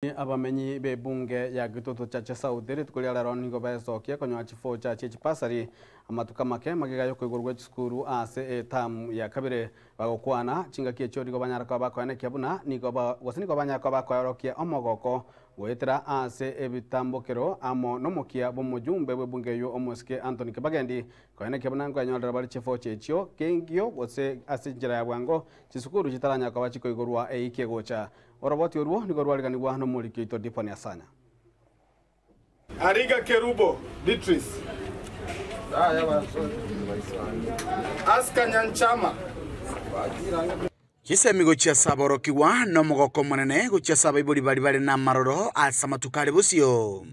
Abamenyi b'ebunge ya Gitutu Chache South rituko ria rero nigo besokia konyora chifocha chie chipasari amatuko amake magega y'okoigorwa gwe chisukuru ase etamu ya kabere. Bagokwana chingaki echio nigo banyara koba bakoenekia buna nigo gose nigo banyara koba bakoeorokia omogoko goetera ase ebitambokero amo nomokia bw'omojumbe bw'ebunge eyio omosike Anthony Kibagendi koenekia buna nkoenyorera bare chifocha echio kengio gose ase enchera ya bwango chisukuru chitaranyara koba chikoigorwa eiki egocha. Oroboti orwo nigo rwariganigwa nomoriki oito Diponi Asanya. Ariga Kerubo Beatrice. Aska Nyanchama. Chisemi gochia ase aborokigwa, na omogoko omonene gochia ase abaibori baria bare namaroro ase amatuko are bosio.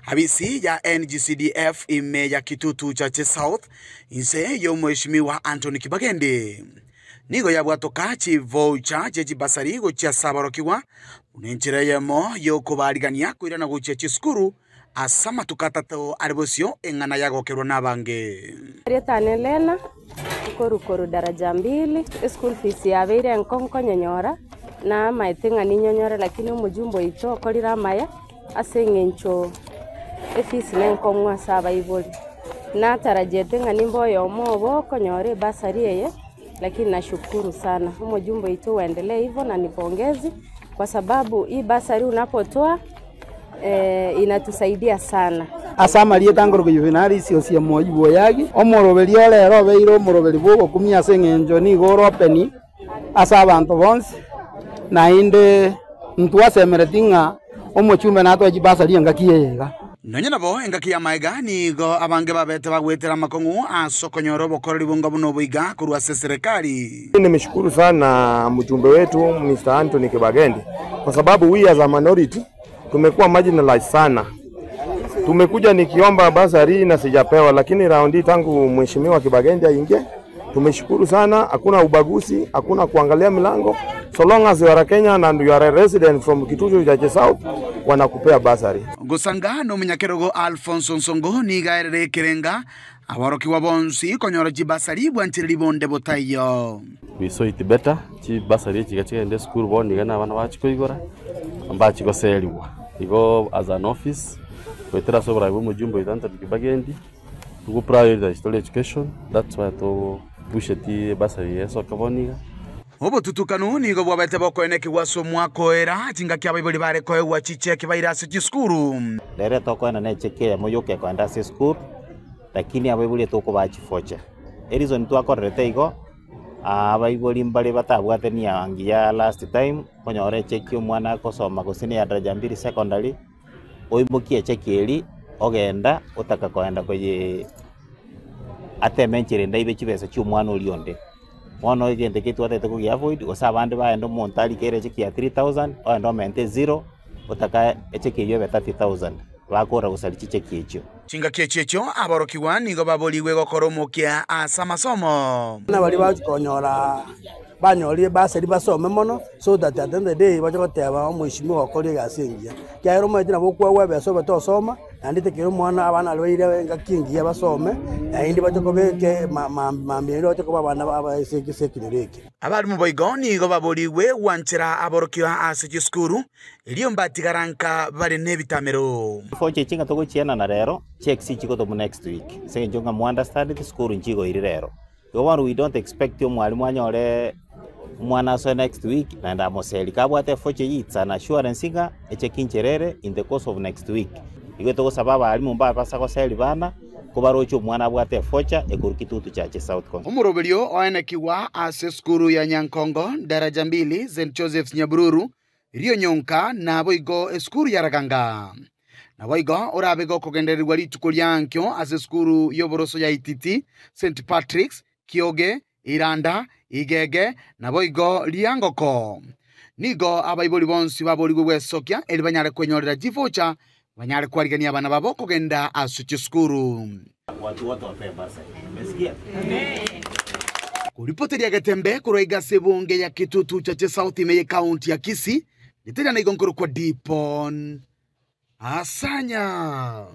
Abisi ya NGCDF ime ya Kitutu Chache South inse y'Omweshimiwa Anthony Kibagendi nigo yabwatoka chivoucher chie chibasari gochia ase aborokigwa buna enchera eyemo y'okobaarigania koirana gochia chisukuru ase amatuko atato are bosio eng'ana yagokerwa nabange. Erieta ne Lena, nkorwa korwa daraja mbili, eschool fees yabeire enko nkonyenyora, namaete ng'a ninyonyore lakini omojumbe oito okorire amaya. Ase engencho efees nenkong'u ase abaibori, natarajiete ng'a nimbe oyomo obo okonyora ebasari eye, lakini nashukuru sana. Omojumbe oito uendelee hivo na ni pongezi kwa sababu hii basari unapotoa inatusaidia sana. Ase amarieta nkorokwa Yuvenalis Osiemo Oyagi, omoroberi ore ere obeire omoroberi bw'ogokumia ase engencho nigo ore open ase abanto bonsi, naende ntwasemereti ng'a omochumbe natoe chibasari engaki eye iga. Nonya nabo, engaki y'amaega nigo abange babete bagwetera amakong'u ase okonyora obokoreri bonga buna obo iga korwa ase eserekari. Nimeshukuru sana mjumbe wetu Mr. Anthony Kibagendi kwa sababu we as a minority tumekuwa marginalized sana. Tumekuja nikiomba basari na sijapewa, lakini raundi tangu mheshimiwa Kibagendi aingie tumeshukuru sana. Hakuna ubaguzi, hakuna kuangalia milango, so long as you are a Kenyan and you are a resident from Kitutu Chache South wanakupea basari. Gosanga nomonyakerogo Alfonso Nsongo nigo aerere ekerenga aborokigwa bonsi konyora chibasari bwanchereri bonde botaiyo. We saw it better, chibasari echi iga chigende esukuru bono iga na abana bachia koigora, mbachia goserigwa. Igo as an office, goetera ase oborai bwa omojumbe oito Anthony Kibagendi, togo prioritize tore education, that's why to pusheti ebasari eye esoke bono iga. Obotutukanu nigo bwabete bokoenekigwa ase omwaka oera, chingaki abaibori bare koegwa chicheki baire ase chisukuru. Rero tokoenda ne echeki eyemo yoka ekoenda ase esukuru, lakini abaibori tokobaa chifocha. Ereason twakorerete igo, abaibori mbare batabwate nia ngiya last time, okonyora echeki omwana agosoma gose ne ya daraja mbili secondary, oimokie echeki eria, ogenda otaka koenda koyee ateme enchera ende aibe chibesa chia omwana oria onde. Bono egento ekio twatagete kogia avoid, gose abande bagende omonto arikere echeki ya 3000, ogende omente ezero, otaka echeki eyio ebe 30000, bakora gosaria chicheki echio. Chingaki echio echio aborokigwa nigo baborigwe gokora omokia ase amasomo. Buna baria bagochia konyora banyorire bursary basome mono, so that at the end of the day bache goteba omweshimiwa okorire egasi engiya. Ekiagera omanyete nabo okoegwa ebesa obe tosoma, naende tekeri omwana abana aria baire engaki engiya basome, naende bache kobeke mambia naende bache koba abana aba ase ekenyoro eke. Abarimu boigo nigo baborigwe gwanchera aborokigwa ase chisukuru, erio mbatigara nka bare nebitamero. Chifocha echi ng'a togochienana rero, checks chigotomwa next week, ase eng'encho ng'a mo understand chisukuru nchigoiri rero. Igo bono we don't expect omwalimu anyore omwana asoe next week naende amoseri. Kabwate efocha eyio it's an assurance ng'a echeki nchera ere in the course of next week. Igo togosaba abalimu mbabasa goseri bana, kobaroche omwana abwate efocha ekorwa Kitutu Church South Constituency. Omoroberio oenekigwa ase esukuru ya Nyankongo, Daraja Mbili, St Joseph's Nyabururu, Rionyonka, naboigo esukuru ya Raganga. Naboigo orabe gokogendererigwa rituko ria ankio ase esukuru y'oboroso ya Ititi, St Patrick's, Kioge, Iranda, Igege, naboigo Riangoko. Nigo abaibori bonsi baborigwe gwesokia eri banyare kwenyorera chivocha banyare kwarigania abana babo kogenda ase chisukuru. Koripoteria getembe korwa iga ase ebunge ya Kitutu Chache South ime ye county ya Kisii, Ritari na igo nkorokwa Dipon Asanya.